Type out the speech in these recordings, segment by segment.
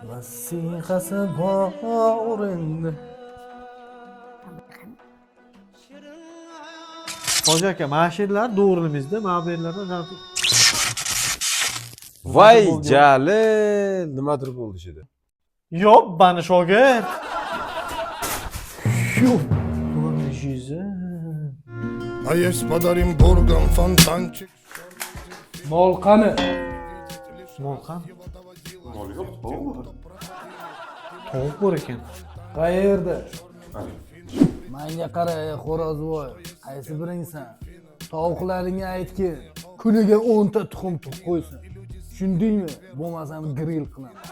Vasiqasi bor endi. Hoji aka, mana shu yerlar to'g'rilimizda, mana bu yerlarda Voy jalil, nimadir bo'ldi shu yerda. Yo'q, bani shogird. Yo'q, buni yuzi. А есть под Оренбургом фонтанчик. Mol qani? Mol qani? Mol yo'q, tovuq bor. Tovuq bor ekan. Qayerda? Manga qara, ey xo'rozvoy, qaysi biringsan? Tovuqlaringga aytgin, kuniga 10 ta tuxum tug'ib qo'ysin. Tushundingmi? Bo'lmasam grill qilaman.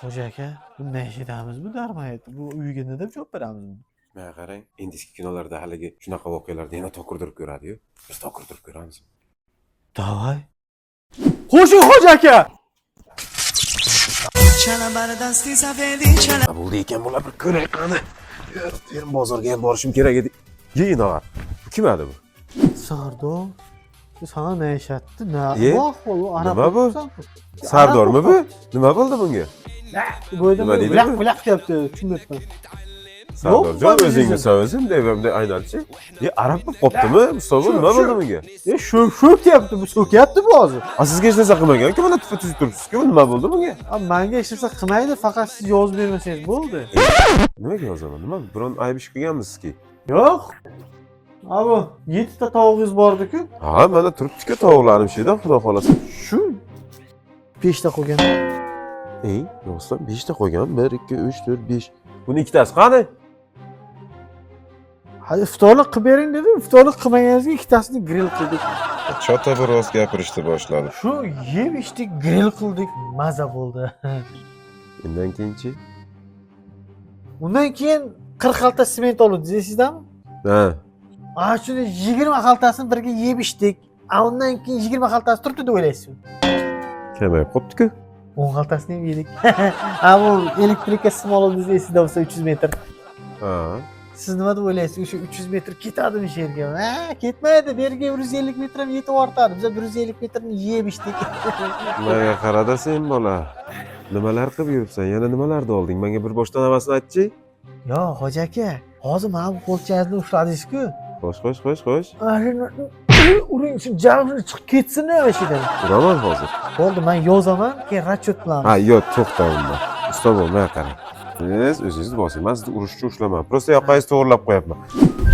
Hoji aka, bu ne eshitamiz bu darmayet? Bu uyga nima deb javob beramiz buni? Menga qarang, endi eski kinolarda haligi shunaqa voqealarda yana tokirdirib ko'radi-yu. Biz tokirdirib ko'ramiz. Davay. Qo'shing hoji aka. Nima bo'ldi ekan bular, bir ko'ray qani. Erim bozorga ham borishim kerak edi. Yeyin og'a. Bu kim edi bu? Sardor. Bu sana ne işletdi? Ne? E, Bu ahvol, bu Arap nima bu? bo'libsan. Sardormi bu? Nima bo'ldi bunga? Bu yerda Nima deydi bulaq bu? bulaq deyapti, tushunmayapman. Sardorjon Yo'q, o'zingmi o'zim deb aynalchi. E, arab bo'lib qoptimi? Mustafa, nima bo'ldi bunga? E, sho'k sho'k deyapti, bu so'kyapti bu hozir. A sizga hech narsa qilmagan-ku, mana tupa tuzib turibsiz-ku, nima bo'ldi bunga? A, manga hech narsa qilmaydi, faqat siz yozib bermasangiz bo'ldi. Nimaga yozaman? Nima? Biron ayb ish qilganmizki? Yo'q. A bu 7 ta tovug'ingiz bor-ku. Ha, mana turibdi-ku tovuqlarim shu yerda, xudo xolasa. Shu 5 ta qo'ygan. Ey, rostdan 5 ta qo'ygan. 1 2 3 4 5. Buni ikkitasi qani? Ha, iftorlik qilib bering dedim. Iftorlik qilmaganingizga ikkitasini grill qildik. Chota bir rost gapirishni boshladi. Shu yeb ichdik, grill qildik, maza bo'ldi. Undan keyinchi? Undan keyin 40 xalta sement oldik, esingizdanmi? Ha. Ana shuni 20 xaltasini birga yeb ichdik. A undan keyin 20 xaltasi turibdi deb o'ylaysiz. Kamayib qopti-ku. 10 xaltasini ham yedik. Ha, bu elektrika sim oldik, esingizda bo'lsa 300 metr. Ha. Siz nima deb o'ylaysiz? O'sha 300 metr ketadimi shu yerga? Ha, ketmaydi. Bu yerga 150 metr ham yetib ortadi. Biz 150 metrni yeb ichdik. Menga qarada sen bola. Nimalar qilib yuribsan? Yana nimalarni olding? Menga bir boshdan havasini aytchi. Yo, hoji aka, hozir mana bu qo'lchangizni ushladingiz-ku. Xo'sh, xo'sh, xo'sh, xo'sh. Ana shuni uring, shu jag'ini chiqib ketsin o'sha yerdan. Uraman hozir. Bo'ldi, men yozaman, keyin расчет qilamiz. Ha, yo'q, to'xta unda. Usta bo'l, menga qarang. Siz o'zingizni bosing, men sizni urushga ushlaman. Prosta yoqangizni to'g'irlab qo'yapman.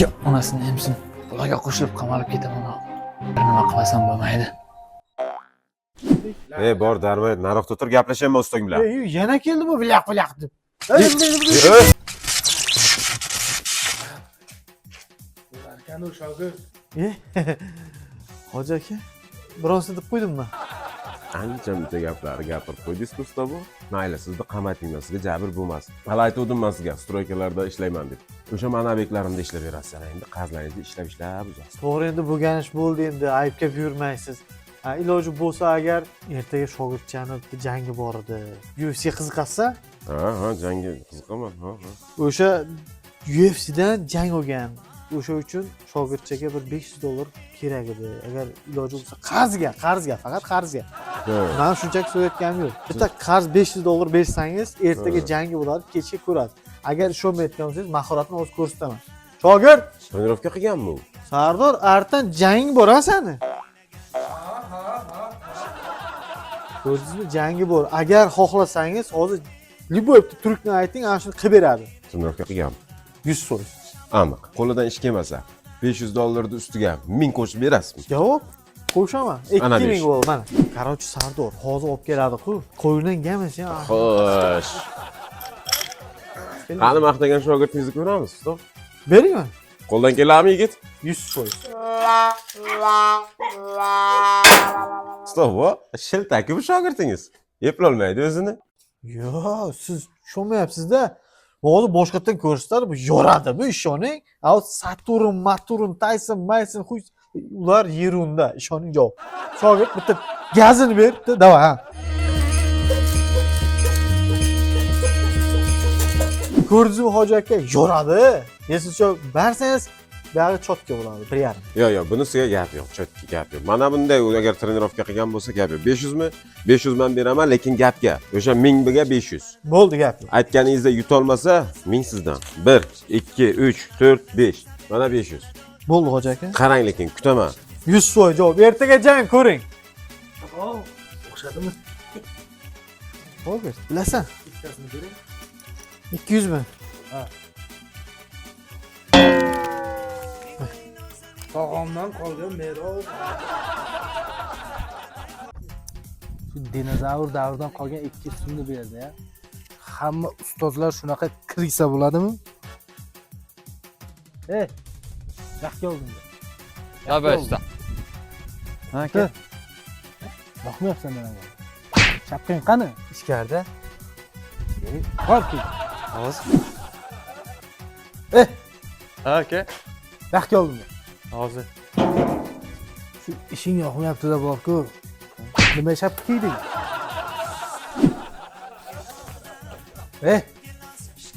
Yo, onasini emsin. Bularga qo'shilib qamalib ketaman. Bir nima qilmasam bo'lmaydi. Ey, bor, darmayt, naroqda o'tir, gaplashaman ustang bilan. Ey, yana keldi bu vilaq vilaq deb. Ey, E, hoji aka, birozda deb qo'ydimmi? Ancha muncha gaplarni gapirib qo'ydingiz, usta bu. Mayli, sizni qamatinglar, sizga jabr bo'lmas. Hali aytuvdim man sizga, stroykalarda ishlayman deb. O'sha mani obyektlarimda ishlab berasiz. Ana endi qarzlaringizni ishlab ishlab uzasiz. To'g'ri, endi bo'lgan ish bo'ldi endi, aybga buyurmaysiz. Ha, iloji bo'lsa agar ertaga shogirdchani bitta jangi bor edi. UFC qiziqasiz? Ha, ha, jangga qiziqaman. Ha, ha. O'sha UFCdan jang olgan. O'sha uchun shogirdchaga bir $500 kerak edi. Agar iloji bo'lsa qarzga, qarzga, faqat qarzga. Ha. Men shunchaki so'rayotganim yo'q. Bitta qarz $500 bersangiz, ertaga Ha. jangi bo'ladi, kechga ko'rasiz. Agar ishonmayotgan bo'lsangiz, mahoratni o'zi ko'rsataman. Shogird, Trenirovka qilganmi u? Sardor, artan janging bor ha sani? Ko'rdingizmi, jangi bor. Agar xohlasangiz, hozir любой bitta trukni ayting, ana shuni qilib beradi. Trenirovka qilganmi? 100%. Aniq. Qo'lidan ish kelmasa, $500 ustiga 1000 qo'shib berasizmi? Javob qo'shaman. Ana 2000 besh. bo'ldi mana. Короче, Sardor hozir olib keladi-ku. Qo'ydan gamasi. Xo'sh. Qani maqtagan shogirdingizni ko'ramiz, ustoz. Beringmi? Qo'ldan keladimi, yigit? 100%. Ustoz, bu shiltaki bu shogirdingiz. Eplolmaydi o'zini. Yo'q, siz tushunmayapsiz-da. Hozir boshqatdan ko'rsatadi, bu yoradi, bu ishoning. A Saturn, Maturn, Tyson, Mayson, huy ular yerunda, ishoning javob. Shogird bitta gazini beribdi, davay ha. Ko'rdingizmi hoji aka, yoradi. Если что, barsangiz Buyog'i чётко bo'ladi, 1,5. Yo'q, bunisiga gap yo'q, чётко gap yo'q. Mana bunday agar тренировка qilgan bo'lsa gap yo'q. 500 mi? 500 man beraman, lekin gapga. O'sha 1000 biga 500. Bo'ldi, gap yo'q. Aytganingizda yutolmasa 1000 sizdan. 1 2 3 4 5. Mana 500. Bo'ldi, hoji aka. Qarang lekin kutaman. 100% javob. Ertaga jang ko'ring. O'xshadimi? Hozir bilasan. Bittasini bering. 200 mi? Ha. Tog'omdan qolgan meros. Shu dinozavr davridan qolgan 2 so'mni berdi ya. Hamma ustozlar shunaqa крыса bo'ladimi? Ey, yaxshi oldingda. Давай, usta. Ha, aka. Boqmayapsan menga. Shapkang qani? Ichkarida. Bor kel. Hozir. Eh, Ha, aka. yaxshi oldingda. Hozir. Shu ishing yoqmayapti-da borku. Nima shapka kiyding? Eh,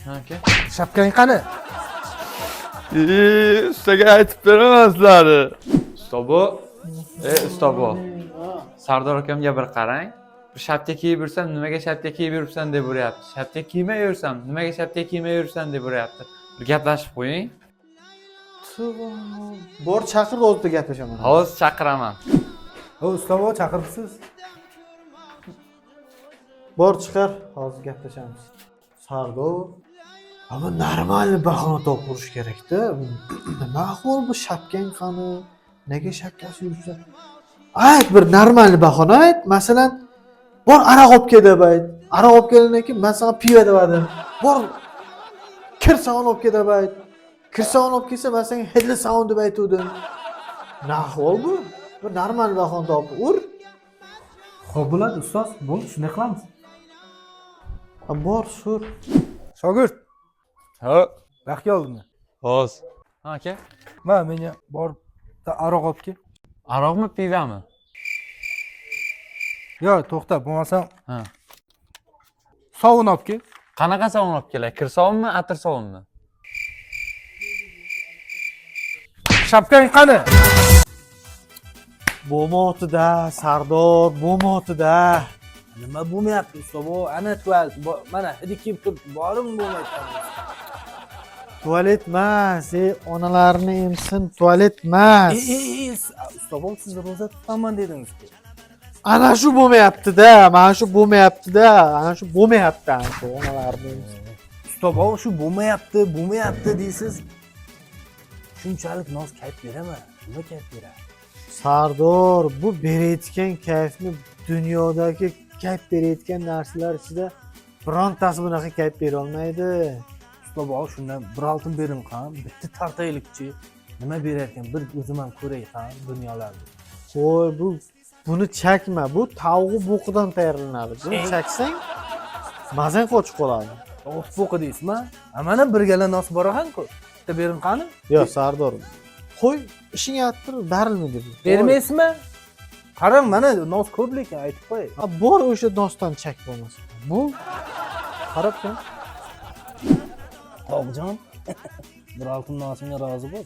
Ha, aka. shapkang qani? Ustaga aytib beramasizlar. Usta bu. Usta bu. Sardor akamga bir qarang. Bir shapka kiyib yursam, nimaga shapka kiyib yuribsan deb uryapti. Shapka kiymay yursam, nimaga shapka kiymay yuribsan deb uryapti. Bir gaplashib qo'ying. Bor chaqir, o'zida gaplashaman. Hozir chaqiraman. O, ustavo chaqiribsiz. Bor chiqar, hozir gaplashamiz. Sardor, ama нормальный bahona topib urish kerak-da. Nima ahvol bu, shapkang qani? Nega shapkasiz yuribsan? Ayt, bir нормальный bahona ayt. Masalan, bor aroq olib kel deb ayt. Aroq olib kelgandan keyin men senga pivo dedim. Bor kir sovun olib kel deb ayt. Kir sovun olib kelsa men senga hidli sovun deb aytuvdim. Nima ahvol bu? Bir normal bahona topib ur. Xo'p bo'ladi, ustoz. Bo'ldi, shunday qilamiz. Ha, bor sur. Shogird, Ha, vaqtga oldingmi? hozir. Ha, aka. Ma, menga borib bitta aroq olib kel. Aroqmi, pivami? Yo, to'xta, bo'lmasam Ha. sovun olib kel. Qanaqa sovun olib kelay? Kir sovunmi, atir sovunmi? Shapkang qani? Bo'lmotida, Sardor, bo'lmotida. Nima bo'lmayapti, usta bu? Ana tualet, mana hidi kelib turibdi. Borimi bo'lmayapti? Tualet emas, ey onalarni emsin, tualet emas. Ey, ey, ey, usta bu, siz ro'za tutaman dedingiz-ku. Ana shu bo'lmayapti-da, mana shu bo'lmayapti-da, ana shu bo'lmayapti, ana shu onalarni emsin. Usta bu, shu bo'lmayapti, bo'lmayapti deysiz. Shunchalik noz kayf beraman. Nima kayf beradi? Sardor, bu berayotgan kayfni dunyodagi kayf berayotgan narsalar ichida birontasi bunaqa kayf bera olmaydi. Usta bu, shundan bir oltin bering ham, bitta tortaylikchi. Nima berarkan, bir o'zim ham ko'ray ham dunyolarni. Qo'y, bu buni chakma, bu tovuq bo'qidan tayyorlanadi. Buni chaksang mazang qochib qoladi. Tovuq bo'qi deysizmi? A mana bir gala nos bor ekan-ku. Bitta bering qani? Yo'q, Sardor. Qo'y, ishing ayttir, berilmaydi bu. Bermaysizmi? Qarang, mana nos ko'p lekin aytib qo'y. Ha, bor o'sha nosdan chak bo'lmasa. Bu Qarab tur. Tog'jon, bir oltin nosimga rozi bo'l.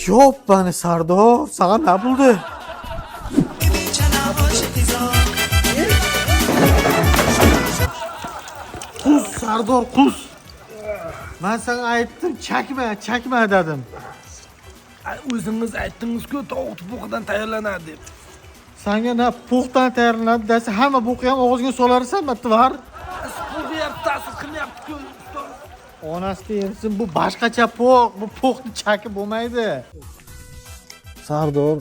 Yo'q, Sardor, sana nima bo'ldi? Qus, Sardor, qus. Men sana aytdim, chakma, chakma dedim. O'zingiz aytdingiz-ku, tovuq bo'qidan tayyorlanadi deb. Sanga na po'qdan tayyorlanadi desa, hamma bo'qi ham og'zingga solarsan, tvar. Bo'qiyapti, ta'sir qilmayapti-ku, ustoz. Onasi emsin, bu boshqacha po'q, bu po'qni chakib bo'lmaydi. Sardor,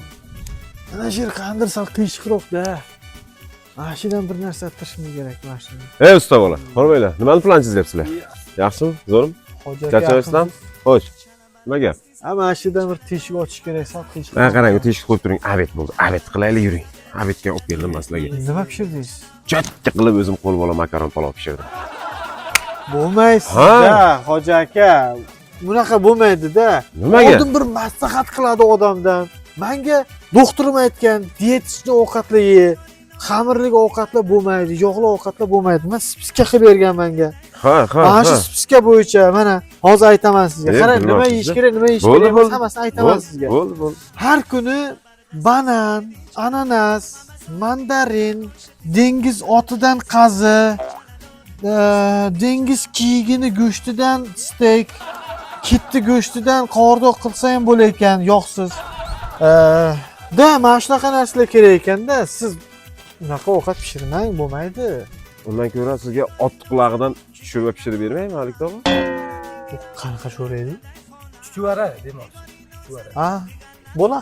mana shu yer qandir sal qiyshiqroq-da. Mana shu yerdan bir narsa tirishimiz kerak, mana shuni. Ey usta bola, hormanglar. Nimani plan chizyapsizlar? Yaxshimi? Zo'rmi? Hoji aka, Charchamayapsizlarmi? Xo'sh. Nima gap? Ha, mana shu yerdan bir teshik ochish kerak, sal qiyshiq. Ha, qarang, teshik qo'yib turing. Обед bo'ldi. Обед qilaylik, yuring. Обед ga olib keldim man sizlarga. Nima pishirdingiz? Katta qilib o'zim qo'l bola makaron palov pishirdim. Bo'lmaysiz-da, hoji aka. Bunaqa bo'lmaydi-da. Nimaga? Oldin bir maslahat qiladi odamdan. Manga doktorim aytgan, диетичный ovqatlar ye, xamirli ovqatlar bo'lmaydi, yog'li ovqatlar bo'lmaydi. Man списка qilib bergan manga. Ha, ha, Mana shu ha. списка bo'yicha mana hozir aytaman sizga. Qarang, nima bilmabsiz-da. yeyish kerak, nima yeyish Bo'ldi, kerak emas, bo'ldi. hammasini aytaman Bo'ldi, sizga. bo'ldi, bo'ldi. Har kuni banan, ananas, mandarin, dengiz otidan qazi, dengiz kiyigini go'shtidan steyk, kitni go'shtidan qovurdoq qilsa ham bo'lar ekan, yog'siz. Da, mana shunaqa narsalar kerak ekanda, siz unaqa ovqat pishirmang, bo'lmaydi. Undan ko'ra sizga ot qulog'idan sho'rva pishirib bermaymi, Alik tog'a? Bu qanaqa sho'rva edi? Chuchvara demoqchi. Chuchvara. Ha, bo'la.